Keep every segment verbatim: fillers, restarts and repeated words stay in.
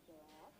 Dort.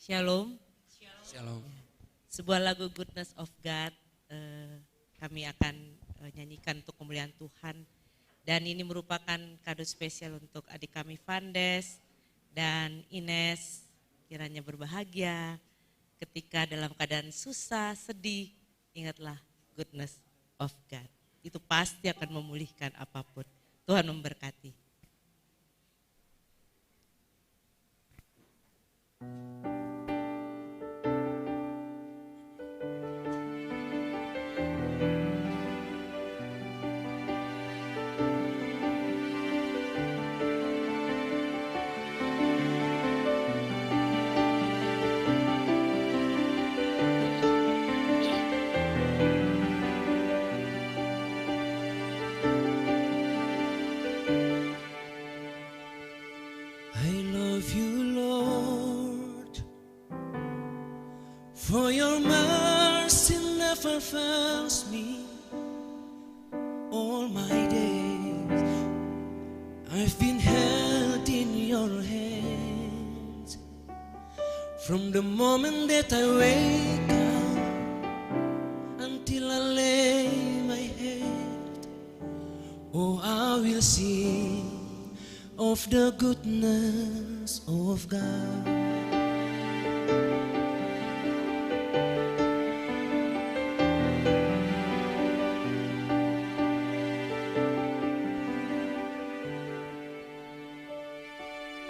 Shalom. Shalom. Sebuah lagu Goodness of God eh, kami akan eh, nyanyikan untuk kemuliaan Tuhan. Dan ini merupakan kado spesial untuk adik kami Vandes dan Ines. Kiranya berbahagia ketika dalam keadaan susah, sedih, ingatlah goodness of God. Itu pasti akan memulihkan apapun. Tuhan memberkati. I love you, Lord, for your mercy never fails me. All my days I've been held in your hands. From the moment that I wake up until I lay my head, oh, I will sing of the goodness of God.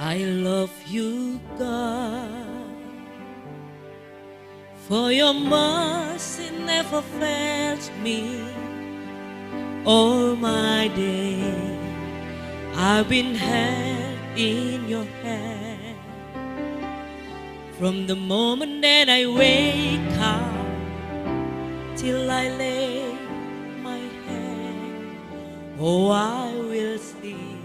I love you, God, for your mercy never fails me. All my days I've been held in your hand. From the moment that I wake up till I lay my head, oh, I will sing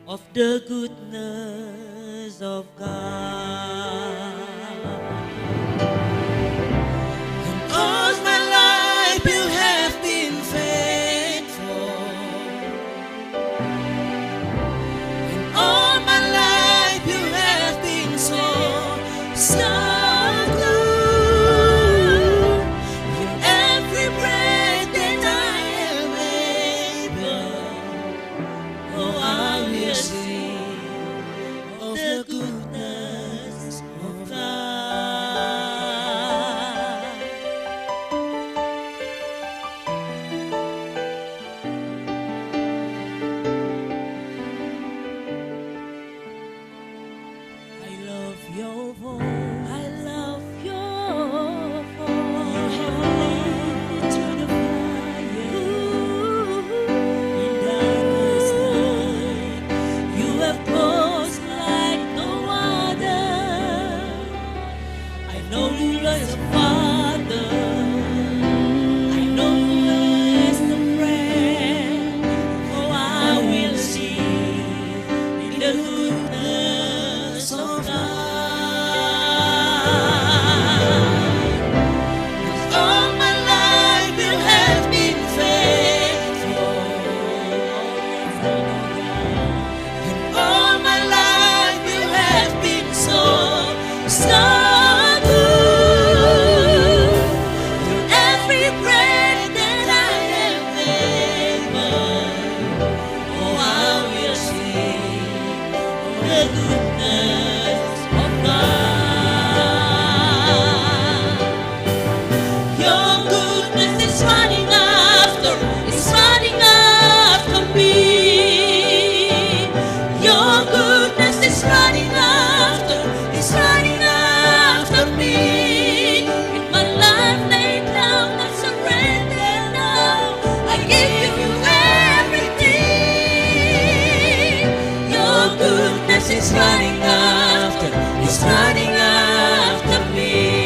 of the goodness of God. And all my life you have been faithful. And all my life you have been so, so good. With every breath that I am able, oh, I will sing of the goodness of God. I love your voice. I love your voice. You have led me through the fire. Ooh. In darkest night, you have close like no other. I know you as a father. I know you as a friend. Oh, I will sing in the goodness of God. All my life you have been faithful. And all my life you have been so, so good. Through every breath that I am able, oh, I will sing the goodness of God. Your goodness is running after, is running after me. Your goodness is running after, is running after me. With my life laid down, I surrender now. I give you everything. Your goodness is running after, is running after me.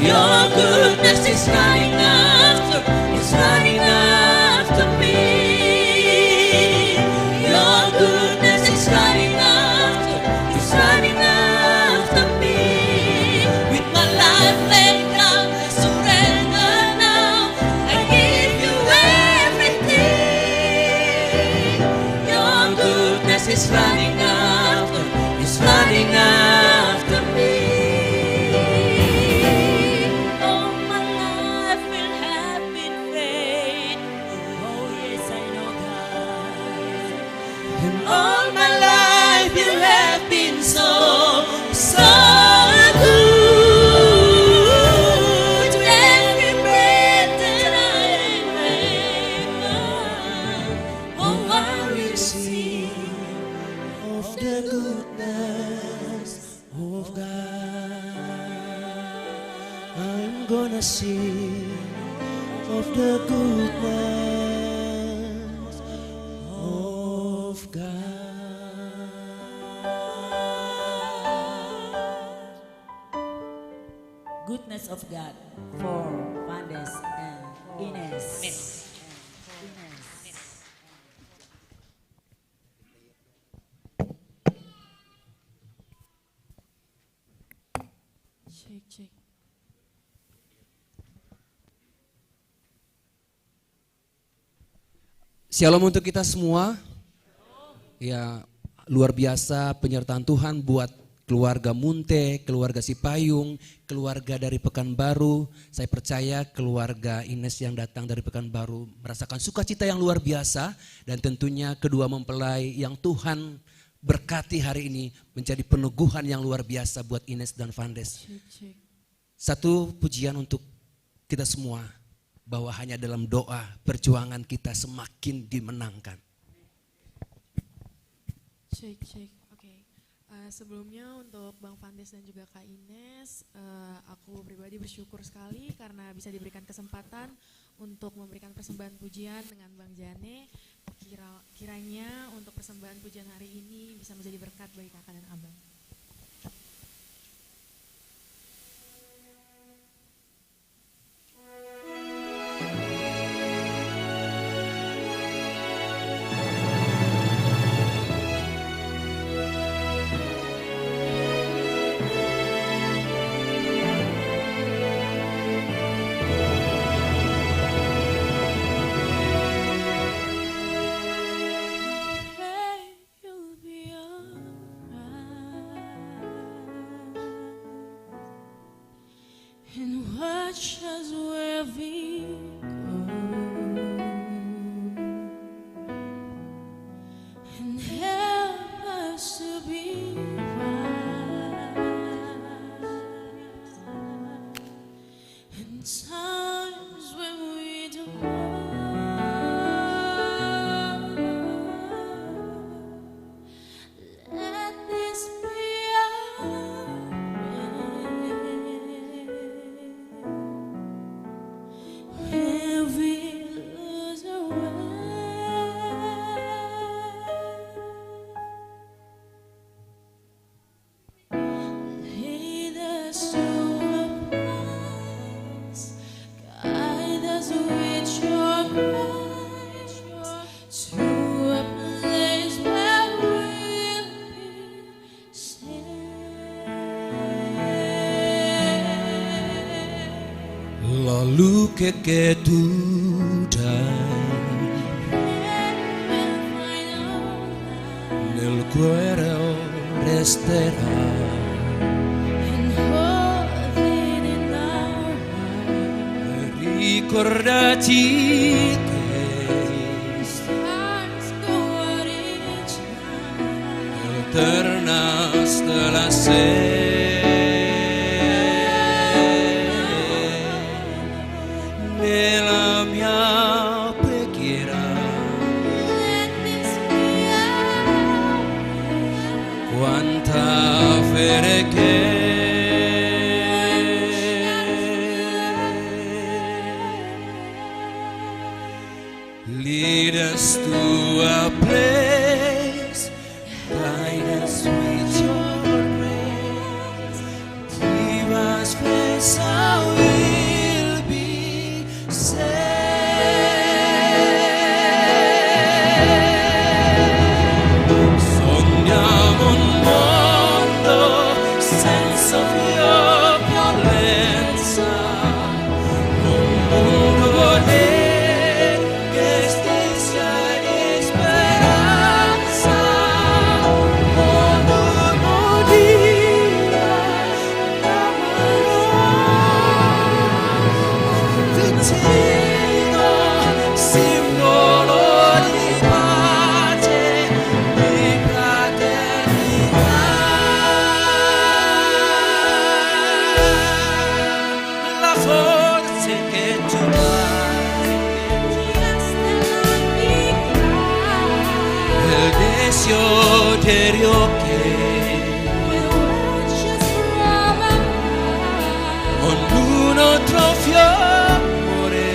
Your goodness is running after, is running after me. Your goodness is running after, is running after me. With my life laid down, I surrender now. I give you everything. Your goodness is running after, is running The goodness of God. Goodness of God for Vandes and Ines. Ines. Cek, cek. Shalom untuk kita semua. Ya, luar biasa penyertaan Tuhan buat keluarga Munte, keluarga Sipayung, keluarga dari Pekanbaru. Saya percaya keluarga Ines yang datang dari Pekanbaru merasakan sukacita yang luar biasa, dan tentunya kedua mempelai yang Tuhan berkati hari ini menjadi peneguhan yang luar biasa buat Ines dan Vandes. Cek, cek. Satu pujian untuk kita semua, bahwa hanya dalam doa perjuangan kita semakin dimenangkan. Cek, cek. Oke. Eh, sebelumnya, untuk Bang Vandes dan juga Kak Ines, eh, aku pribadi bersyukur sekali karena bisa diberikan kesempatan untuk memberikan persembahan pujian dengan Bang Jane. Kira, kiranya untuk persembahan pujian hari ini bisa menjadi berkat bagi kakak dan abang. You'll be alright. And watch as we go. And help us to be wise. In times when we don't know, let this be our prayer. When we lose our way, lead us to a place, guide us with your grace, to a place where we'll be safe. Lalu che tu dai nel cuore resterà. Ricordati che eterna stella sei nella mia preghiera. Quanta fede che lead us to a place, guide us with your grace, give us place, I will be saved. Sogniamo un mondo senza più violenza, un mondo che striscia di speranza, un mondo vicino, simbolo di pace, di fraternità. La forza che tu dai, il desiderio che ognuno trovi amore.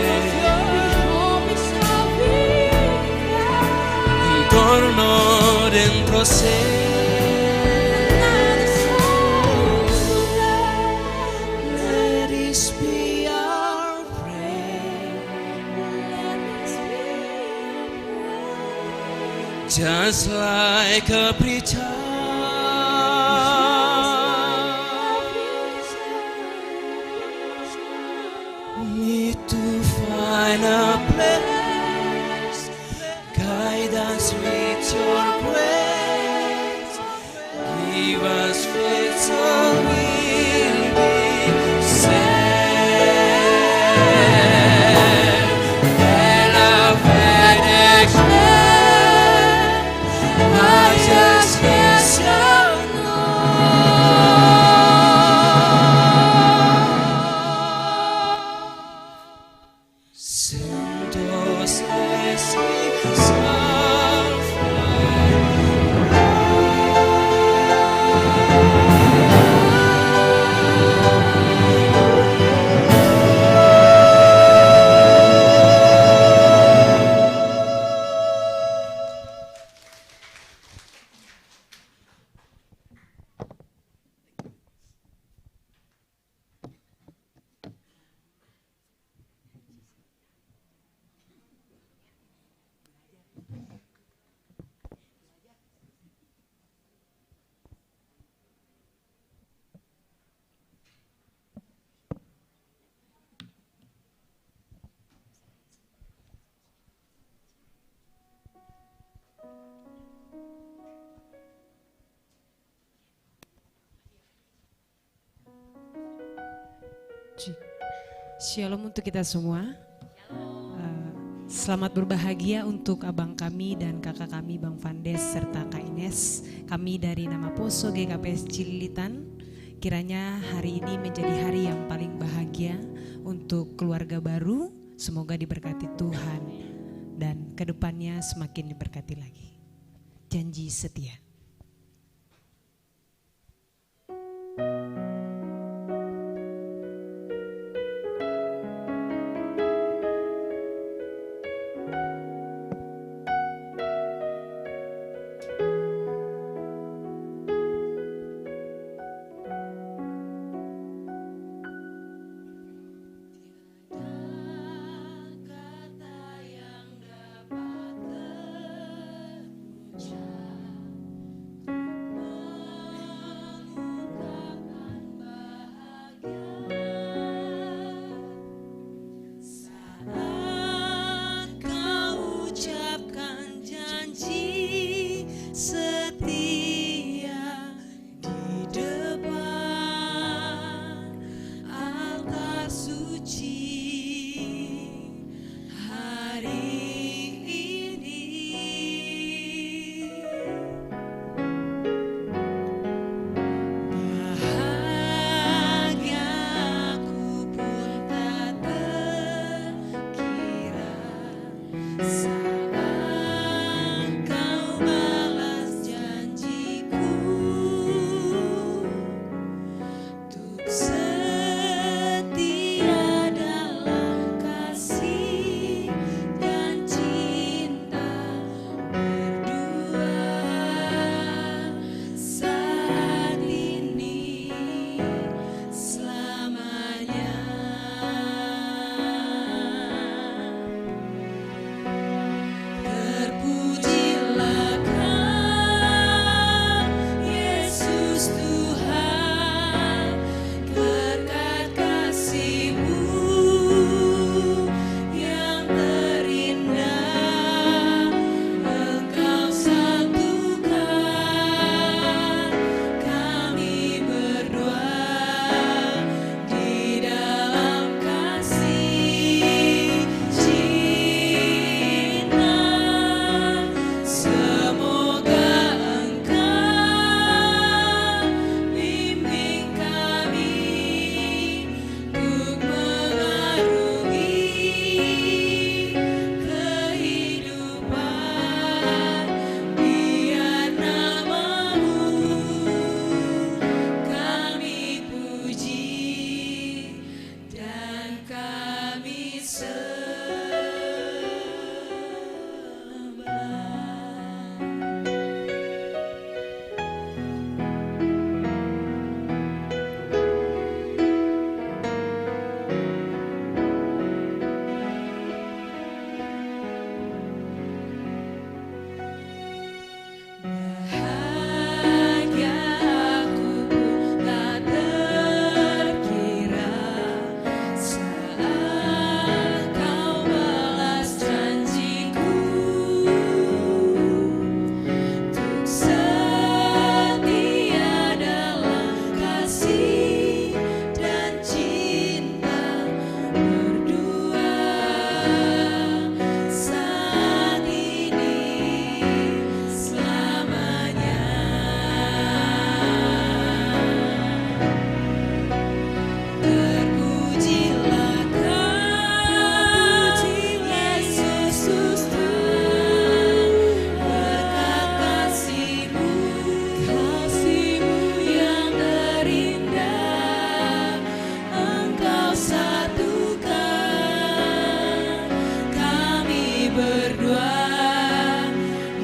Just like a preacher, need to find a place. Guide us with your grace. Give us faith so we'll be saved. Elevate, declare, I just can't shout no. Santos, Shalom untuk kita semua. Eh, selamat berbahagia untuk abang kami dan kakak kami, Bang Fandes serta Kak Ines. Kami dari Namaposo G K P S Cililitan. Kiranya hari ini menjadi hari yang paling bahagia untuk keluarga baru. Semoga diberkati Tuhan dan kedepannya semakin diberkati lagi. Janji setia.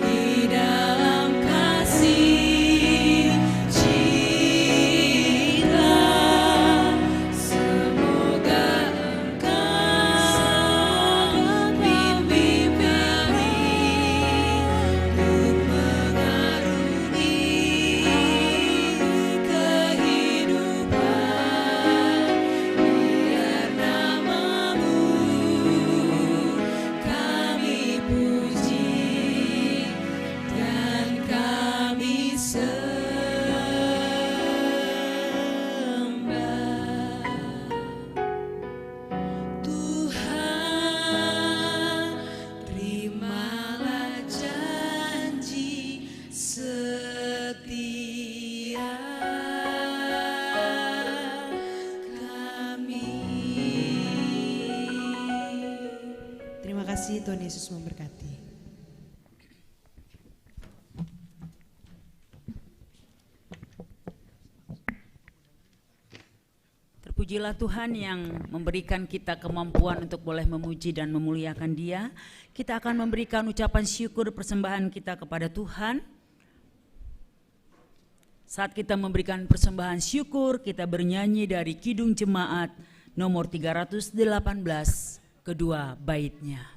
Di dalam kasih cinta, semoga Engkau pimpin kami untuk mengarungi kehidupan. Biar nama-Mu kami puji dan kami sembah. Tuhan, terimalah janji setia kami. Terima kasih, Tuhan Yesus memberkati. Terpujilah Tuhan yang memberikan kita kemampuan untuk boleh memuji dan memuliakan Dia. Kita akan memberikan ucapan syukur persembahan kita kepada Tuhan. Saat kita memberikan persembahan syukur, kita bernyanyi dari Kidung Jemaat nomor tiga ratus delapan belas, kedua baitnya.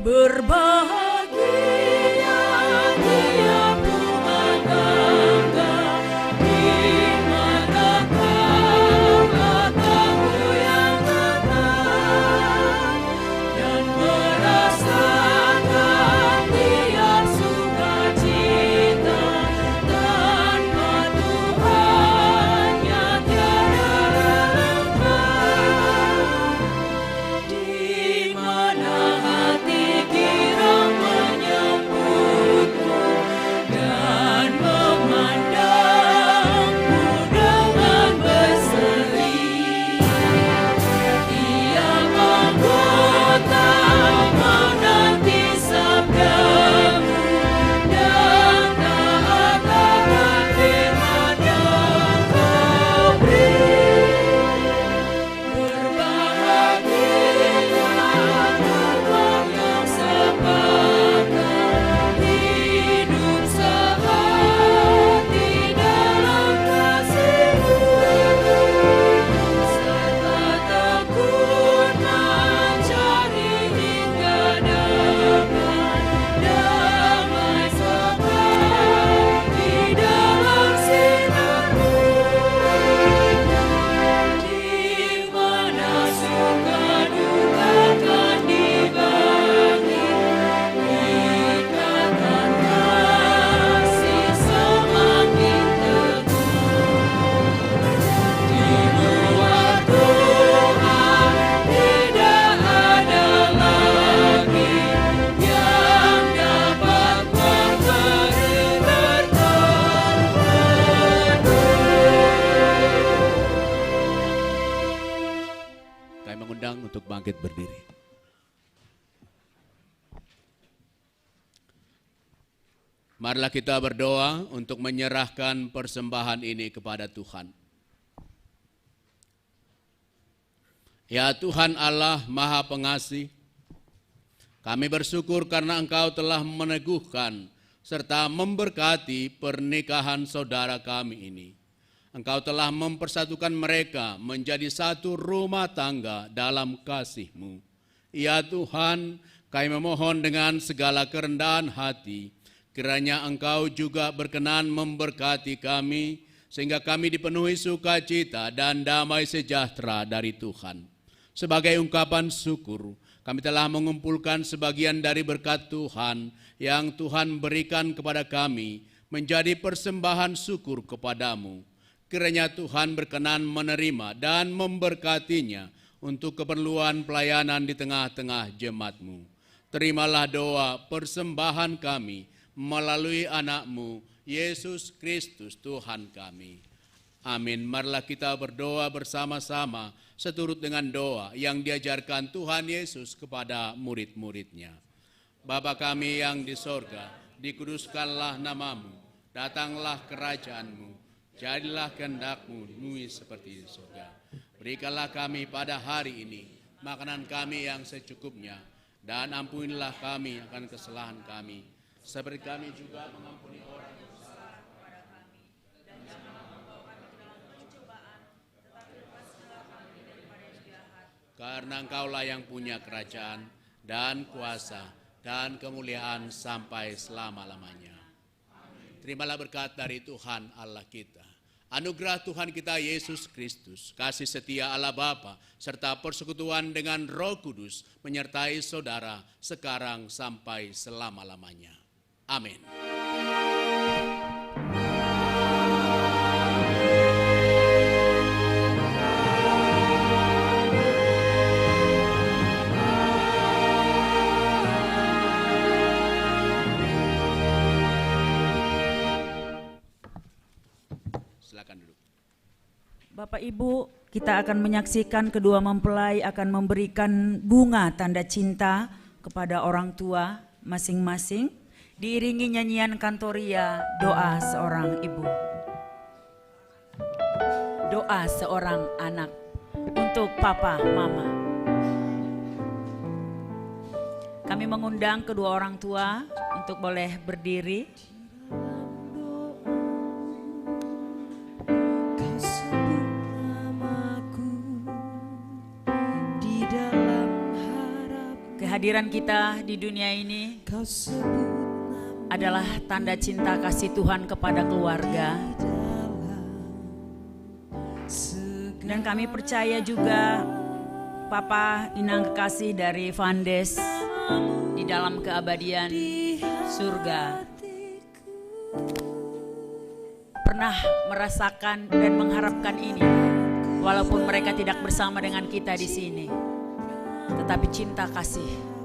Berbahagia tiap rumah tangga di mana kau matamu yang datang dan merasakan tiap sukacita tanpa Tuhannya tiada relevan. Di mana hati girang menyambutmu dan memandangmu dengan berseri. Tiap anggota menanti sabdamu dan taat akan firman yang kau beri. Berbahagialah orang yang sepakat hidup sehati dalam kasih-Mu, serta tekun mencari hingga dapat damai sejahtera di dalam sinar-Mu. Di mana suka duka kan dibagi, ikatan kasih semakin teguh. Di luar Tuhan tidak ada lagi yang dapat memberi berkat penuh. Kami mengundang untuk bangkit berdiri. Marilah kita berdoa untuk menyerahkan persembahan ini kepada Tuhan. Ya Tuhan Allah Maha Pengasih, kami bersyukur karena Engkau telah meneguhkan serta memberkati pernikahan saudara kami ini. Engkau telah mempersatukan mereka menjadi satu rumah tangga dalam kasih-Mu. Ya Tuhan, kami memohon dengan segala kerendahan hati, kiranya Engkau juga berkenan memberkati kami, sehingga kami dipenuhi sukacita dan damai sejahtera dari Tuhan. Sebagai ungkapan syukur, kami telah mengumpulkan sebagian dari berkat Tuhan yang Tuhan berikan kepada kami menjadi persembahan syukur kepada-Mu. Kiranya Tuhan berkenan menerima dan memberkatinya untuk keperluan pelayanan di tengah-tengah jemaat-Mu. Terimalah doa persembahan kami melalui Anak-Mu, Yesus Kristus Tuhan kami. Amin. Marilah kita berdoa bersama-sama seturut dengan doa yang diajarkan Tuhan Yesus kepada murid-muridnya. Bapa kami yang di sorga, dikuduskanlah namamu, datanglah kerajaanmu, jadilah kehendakmu di bumi seperti di sorga. Berikanlah kami pada hari ini makanan kami yang secukupnya, dan ampunilah kami akan kesalahan kami, seperti kami juga mengampuni orang yang bersalah kepada kami. Dan jangan membawa kami ke dalam pencobaan, tetapi lepaskanlah kami daripada yang jahat. Karena Engkaulah yang punya kerajaan dan kuasa dan kemuliaan sampai selama-lamanya. Terimalah berkat dari Tuhan Allah kita. Anugerah Tuhan kita Yesus Kristus, kasih setia Allah Bapa, serta persekutuan dengan Roh Kudus menyertai saudara sekarang sampai selama-lamanya. Amin. Silakan duduk. Bapak Ibu, kita akan menyaksikan kedua mempelai akan memberikan bunga tanda cinta kepada orang tua masing-masing, diiringi nyanyian kantoria, doa seorang ibu. Doa seorang anak untuk papa mama. Kami mengundang kedua orang tua untuk boleh berdiri. Kehadiran kita di dunia ini adalah tanda cinta kasih Tuhan kepada keluarga. Dan kami percaya juga Papa Inang kekasih dari Fandes di dalam keabadian surga pernah merasakan dan mengharapkan ini, walaupun mereka tidak bersama dengan kita di sini. Tetapi cinta kasih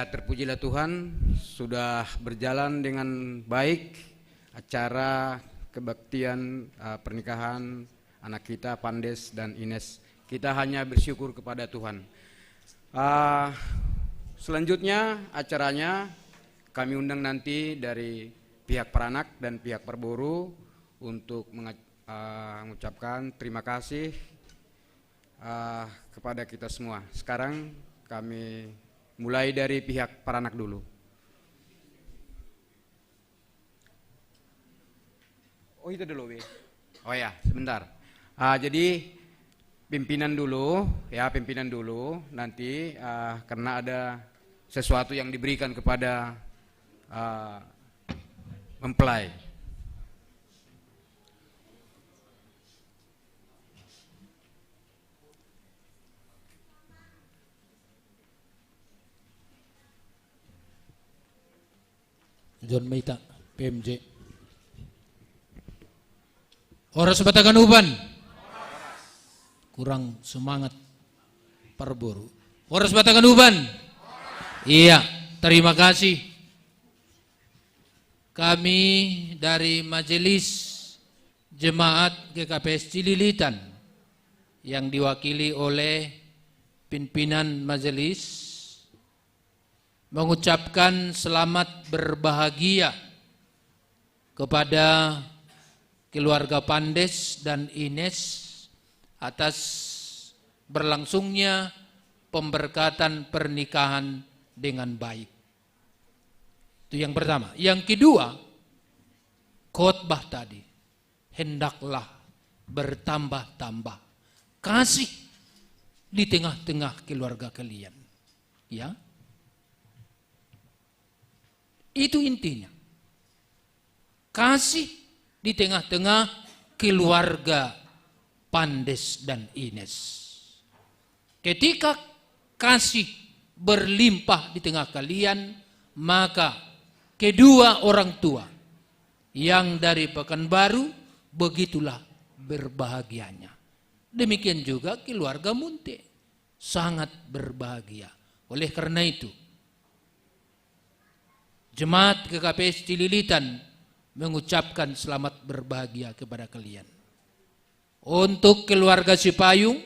Terpujilah Tuhan, sudah berjalan dengan baik acara kebaktian uh, pernikahan anak kita Pandes dan Ines. Kita hanya bersyukur kepada Tuhan. Uh, selanjutnya acaranya kami undang nanti dari pihak peranak dan pihak perboru untuk uh, mengucapkan terima kasih uh, kepada kita semua. Sekarang kami mulai dari pihak peranak dulu. Oh, itu dulu, Wi. Oh ya, sebentar. Uh, jadi pimpinan dulu, ya, pimpinan dulu. Nanti uh, karena ada sesuatu yang diberikan kepada uh, mempelai. John Meita, P M J. Horas bataganuban. Kurang semangat para boru. Horas Batangan Uban. Iya, terima kasih. Kami dari Majelis Jemaat G K P S Cililitan yang diwakili oleh pimpinan majelis mengucapkan selamat berbahagia kepada keluarga Pandes dan Ines atas berlangsungnya pemberkatan pernikahan dengan baik. Itu yang pertama. Yang kedua, khotbah tadi, hendaklah bertambah-tambah kasih di tengah-tengah keluarga kalian. Ya. Itu intinya. Kasih di tengah-tengah keluarga Pandes dan Ines. Ketika kasih berlimpah di tengah kalian, maka kedua orang tua yang dari Pekanbaru begitulah berbahagianya. Demikian juga keluarga Munte sangat berbahagia. Oleh karena itu, jemaat G K P S Cililitan mengucapkan selamat berbahagia kepada kalian. Untuk keluarga Sipayung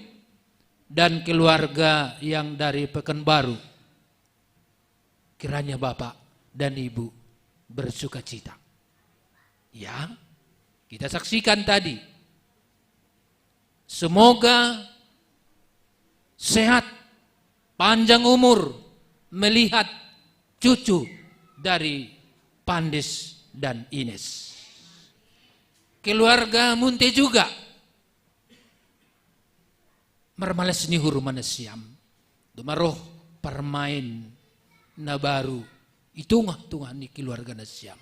dan keluarga yang dari Pekanbaru, kiranya Bapak dan Ibu bersukacita. Ya, kita saksikan tadi. Semoga sehat, panjang umur, melihat cucu dari Pandes dan Ines. Keluarga Munte juga marmales ni hur manasiam. Dumaroh parmaen na baru i tongah-tongah ni keluarga nasiam.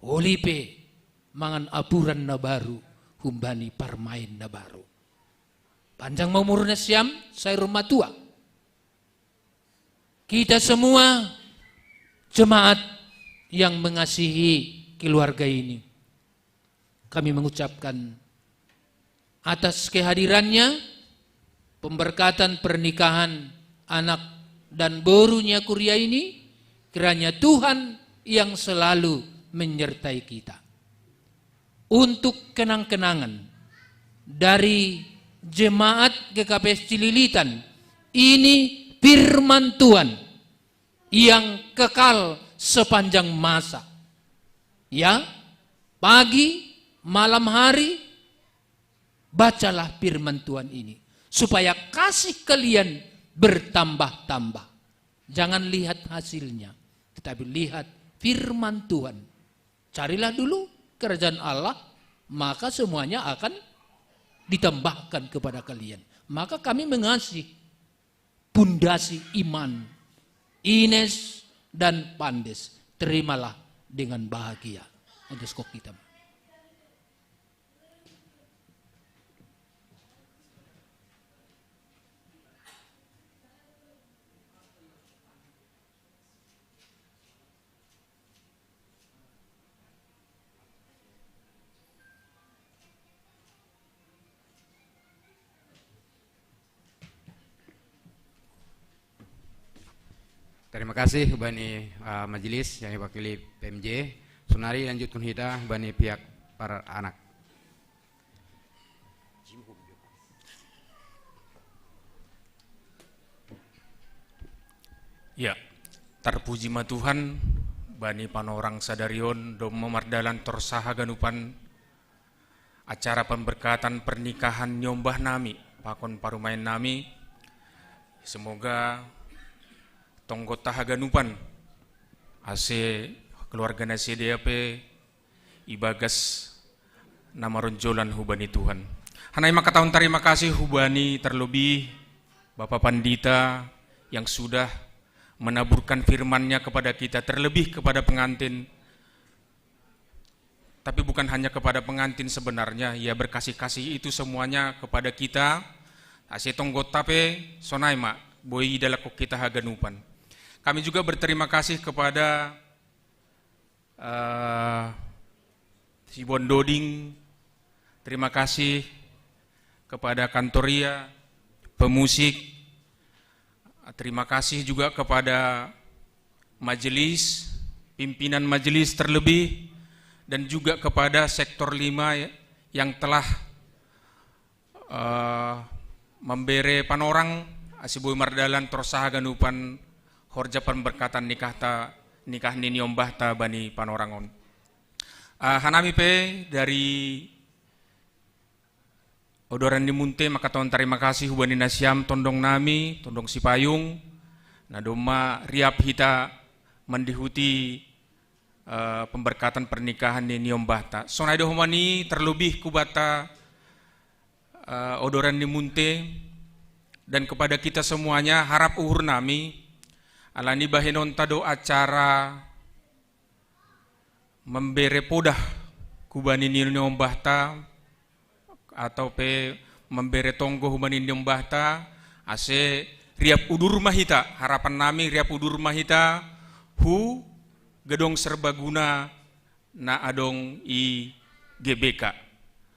Olipe mangan apuran na baru humbani parmaen na baru. Panjang ma umur nasiam, sai rumah tua. Kita semua jemaat yang mengasihi keluarga ini, kami mengucapkan atas kehadirannya pemberkatan pernikahan anak dan borunya Kuria ini, kiranya Tuhan yang selalu menyertai kita. Untuk kenang-kenangan dari jemaat G K P S Cililitan, ini firman Tuhan yang kekal sepanjang masa. Ya, pagi, malam hari, bacalah firman Tuhan ini, supaya kasih kalian bertambah-tambah. Jangan lihat hasilnya, tetapi lihat firman Tuhan. Carilah dulu kerajaan Allah, maka semuanya akan ditambahkan kepada kalian. Maka kami mengasih pundasi iman Ines dan Pandes. Terimalah dengan bahagia. Untuk skok kita. Terima kasih bani uh, majelis yang diwakili P M J. Sonari lanjutkan kita bani pihak para anak. Ya, terpuji ma Tuhan, bani panorang sadarion dom memardalan torsaha ganupan acara pemberkatan pernikahan nyombah nami, pakon parumaen nami. Semoga tonggotta haganupan, ase keluarga na sidea pe ibagas na maronjolan hubani Tuhan. Hanai maka tahun terima kasih hubani terlebih Bapak Pandita yang sudah menaburkan firman-Nya kepada kita, terlebih kepada pengantin. Tapi bukan hanya kepada pengantin sebenarnya, Ia berkasih-kasih itu semuanya kepada kita. Ase tonggotta pe sonai ma, boi idalako kita haganupan. Kami juga berterima kasih kepada uh, si Bondoding. Terima kasih kepada kantoria, pemusik. Terima kasih juga kepada majelis, pimpinan majelis terlebih, dan juga kepada sektor lima yang telah eh, membere panorang asi boi mardalan torus haganupan horja pemberkatan nikahta, nikah ni niombahta bani panorang on. Eh, hanami pe dari Odoran ni Munte mangkatahon tarima kasih hubani nasiam tondong nami, tondong Sipayung, na domma riap hita mandihuti eh, pemberkatan pernikahan ni niombahta. Sonai do homa ni terlebih kubata eh, odoran ni Munte dan kepada kita semuanya harap uhur nami alani bahenonta do acara membere podah kubani ni niombahta atau pe membere tonggo hubani niombahta ase riap udur ma hita, harapan nami riap udur ma hita hu gedong serbaguna na adong i G B K.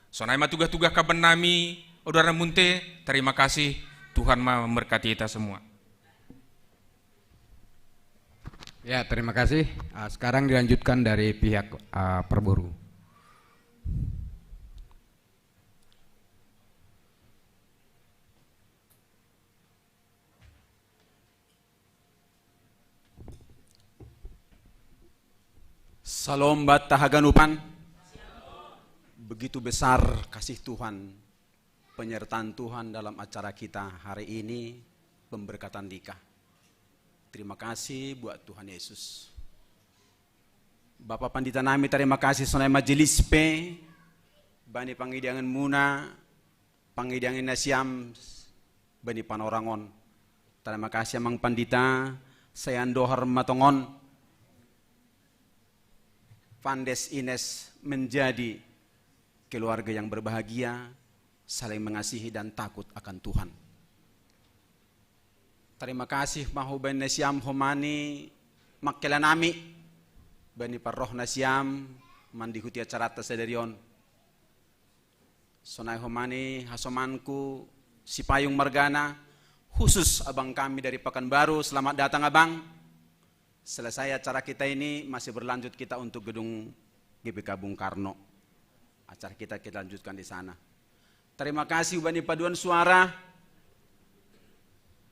Sonai ma tugah-tugah kaban nami, Odoran Munte, terima kasih, Tuhan ma memberkati kita semua. Ya, terima kasih. Ah, sekarang dilanjutkan dari pihak ah, perboru. Salom banta haganupan. Begitu besar kasih Tuhan, penyertaan Tuhan dalam acara kita hari ini, pemberkatan nikah. Terima kasih buat Tuhan Yesus. Bapak Pandita nami, terima kasih sonai majelis pe bani pangidangan muna, pangidangan nasiam bani panorang on. Terima kasih Amang Pandita, sai andohar ma tongon. Pandes Ines menjadi keluarga yang berbahagia, saling mengasihi dan takut akan Tuhan. Terima kasih ma hubani nasiam homa ni mangkela nami bani parroh nasiam mandihuti acaranta sadari on. Sonai homa ni hasomanku Sipayung margana, khusus abang kami dari Pekanbaru, selamat datang abang. Selesai acara kita ini, masih berlanjut kita untuk gedung G B K Bung Karno. Acara kita kita lanjutkan di sana. Terima kasih hubani paduan suara.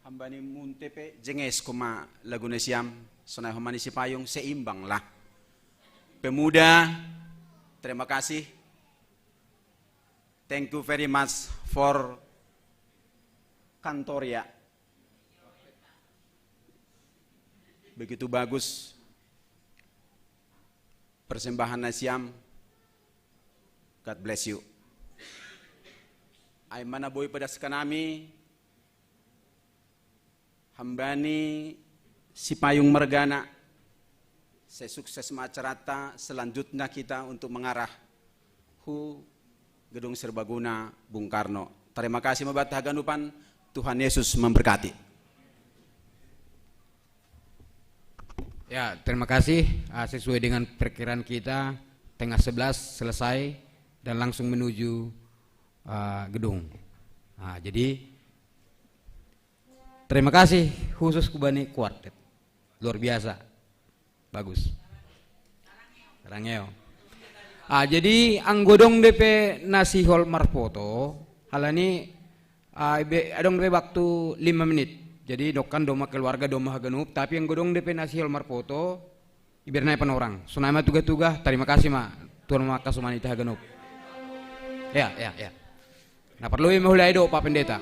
Hambani Munte pe jenges koma lagu nasiam, sonai homa ni Sipayung, seimbang lah. Pemuda, terima kasih. Thank you very much for Kantoria. Begitu bagus persembahan nasiam. God bless you. Ai mana boi pedas kanami hambani Sipayung margana. Sai sukses ma acaranta, selanjutnya kita untuk mengarah hu Gedung Serbaguna Bung Karno. Terima kasih ma banta haganupan, Tuhan Yesus memberkati. Ya, terima kasih. Ah, sesuai dengan perkiraan kita, tengah sebelas selesai dan langsung menuju ah, gedung. Ah, jadi terima kasih khusus kubani kuartet. Luar biasa. Bagus. Rangeo. Ah, jadi anggo dong dope na sihol marpoto, halani ah, ibe, adong dope waktu lima menit. Jadi dokan doma keluarga doma haganup, tapi anggo dong dope na sihol marpoto, iberna panorang. Sonai ma tugah-tugah, terima kasih ma. Tuhan ma kasumani haganup. Ya, ya, ya. Na parlu i ma hula i do Pak Pendeta.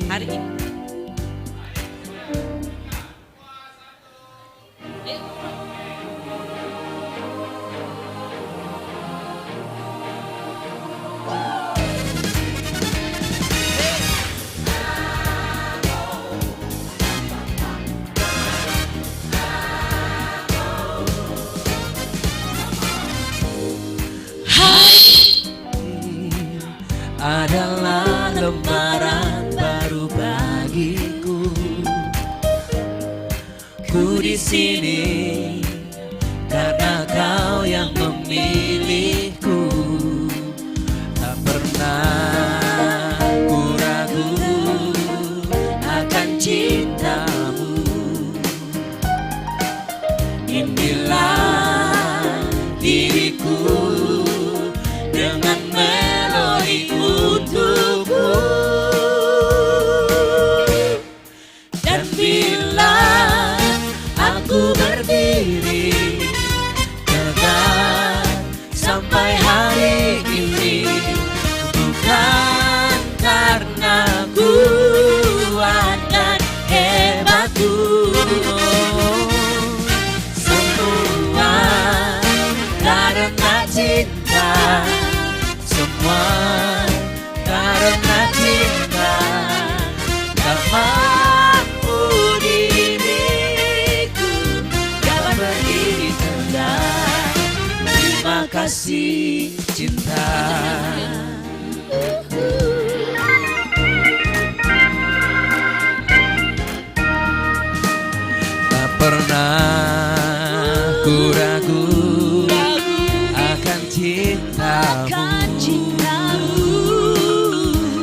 Hari ini. Adalah lembaran baru bagiku. Ku di sini karena kau yang memilihku. Tak pernah ku ragu akan cintamu. Inilah diriku dengan melodi untukmu. Dan bila aku berdiri tegak sampai hari ini, bukan karena kuat dan hebatku, semua karena cinta, semua karena cinta. Tak mampu diriku dapat berdiri tegak. Terima kasih cinta. Tak pernah ku ragu akan cintamu.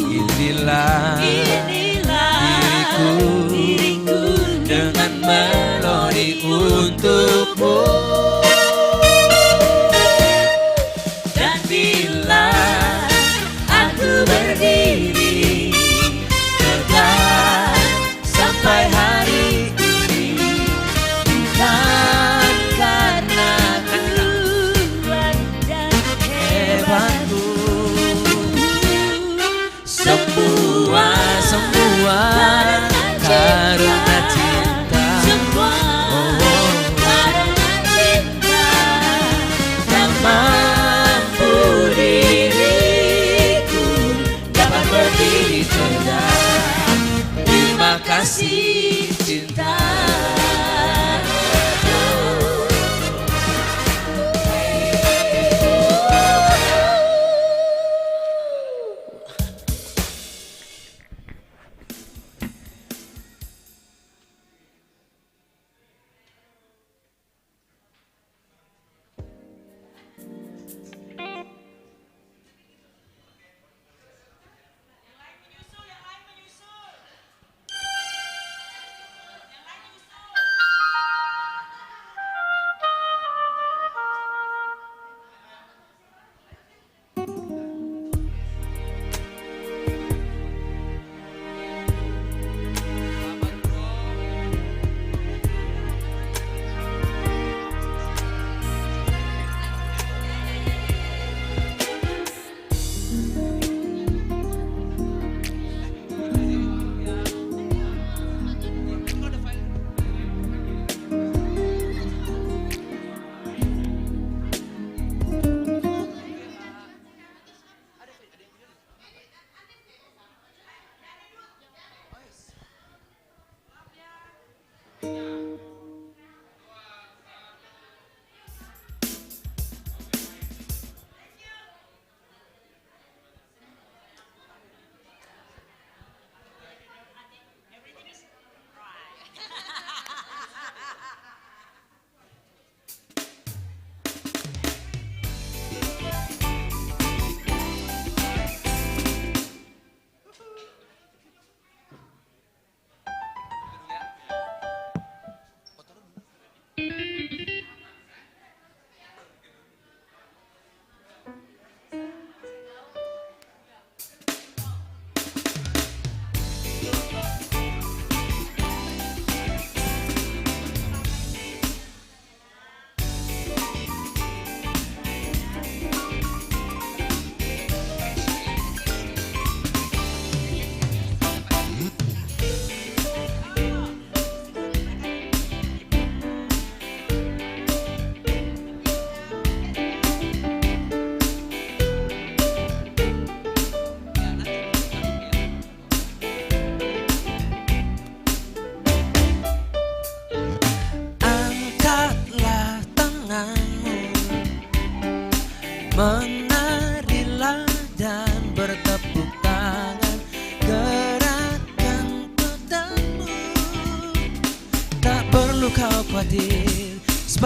Inilah diriku dengan melodi untukmu. Dan bila aku berdiri tegak sampai hari ini, bukan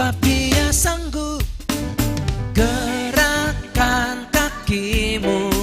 Apabila sanggup, gerakkan kakimu.